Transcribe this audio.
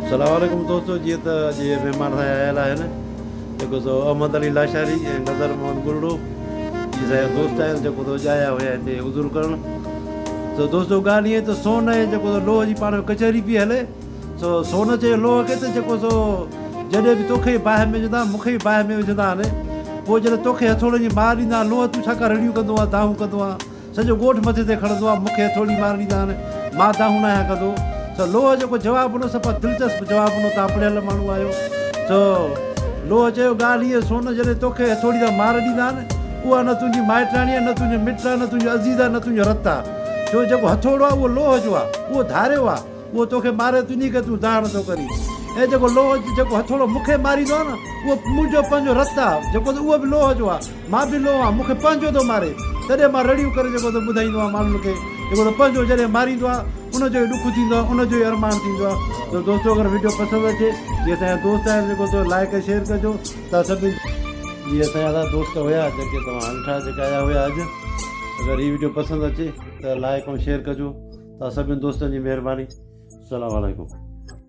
سلام عليڪم دوستو جيئن ته اڄ اهي مهمان اسان جا آيل آهن جيڪو سو احمد علي لاشاري ۽ نظر محمد گرڙو جي اسان جا دوست آهن جيڪو سو اڄ آيا هيا هتي عذر ڪرڻ سو دوستو ڳالهه ائين ته سون ۽ جيڪو سو لوهه جي پاڻ ۾ ڪچهري پئي هلي سو سون چيو لوهه کي ته جيڪو سو جڏهن به توکي باهه ۾ وجهندا مون کي به باهه ۾ وجهندا آهن پوء جڏهن توکي هٿوڙن جي مار ڏيندا لوهه تون ڇا ڪا رڙيون ڪندو آهين دانهون ڪندو آهين سڄو ڳوٺ مٿي تي کڻندو آ، مون کي هٿوڙي مار ڏيندا آهن، مان دانهون ناهيان ڪندو. سو لوهه جيڪو جواب ڏنو صفا دلچسپ جواب ڏنو، توهان پڙهيل ماڻهو آهيو. سو لوهه چيو ڳالهه هيء سون جڏهن توکي هٿوڙي سان مار ڏيندا آهن، اها نه تنهنجي مائٽاڻي آ، نه تنهنجو مٽ آ، نه تنهنجو عزيز آ، نه تنهنجو رت آ. ڇو جيڪو هٿوڙو آ اهو لوهه جو آ، اهو ڌاريو آ، اهو توکي ماري ٿو انهي ڪري تون دانهن نٿو ڪرين. ۽ جيڪو لوهه جيڪو هٿوڙو مون کي ماريندو آ نه، اهو منهنجو پنهنجو رت آ، جيڪو ته اهو به لوهه جو آ. مان به لوهه آهيان، مون کي پنهنجو ٿو ماري، تڏهن مان رڙيون ڪري جيڪو ٿو ٻڌائيندو آهيان ماڻهن کي، جيڪو ٿو پنهنجو جڏهن ماريندو آهي، ان جو ئي ڏک ٿيندو آهي، ان جو ئي ارمان ٿيندو آهي. ته دوستو اگر وڊيو پسند اچي جي اسان جا دوست آهن جيڪو ٿو لائڪ ۽ شيئر ڪجو ته سڀني جي اسان جا دوست هيا جيڪي توهان ڏٺا جيڪي آيا هيا اڄ اگر هي وڊيو پسند اچي ته لائڪ ۽ شيئر ڪجو ته سڀني دوستن جي مهرباني السلام عليڪم.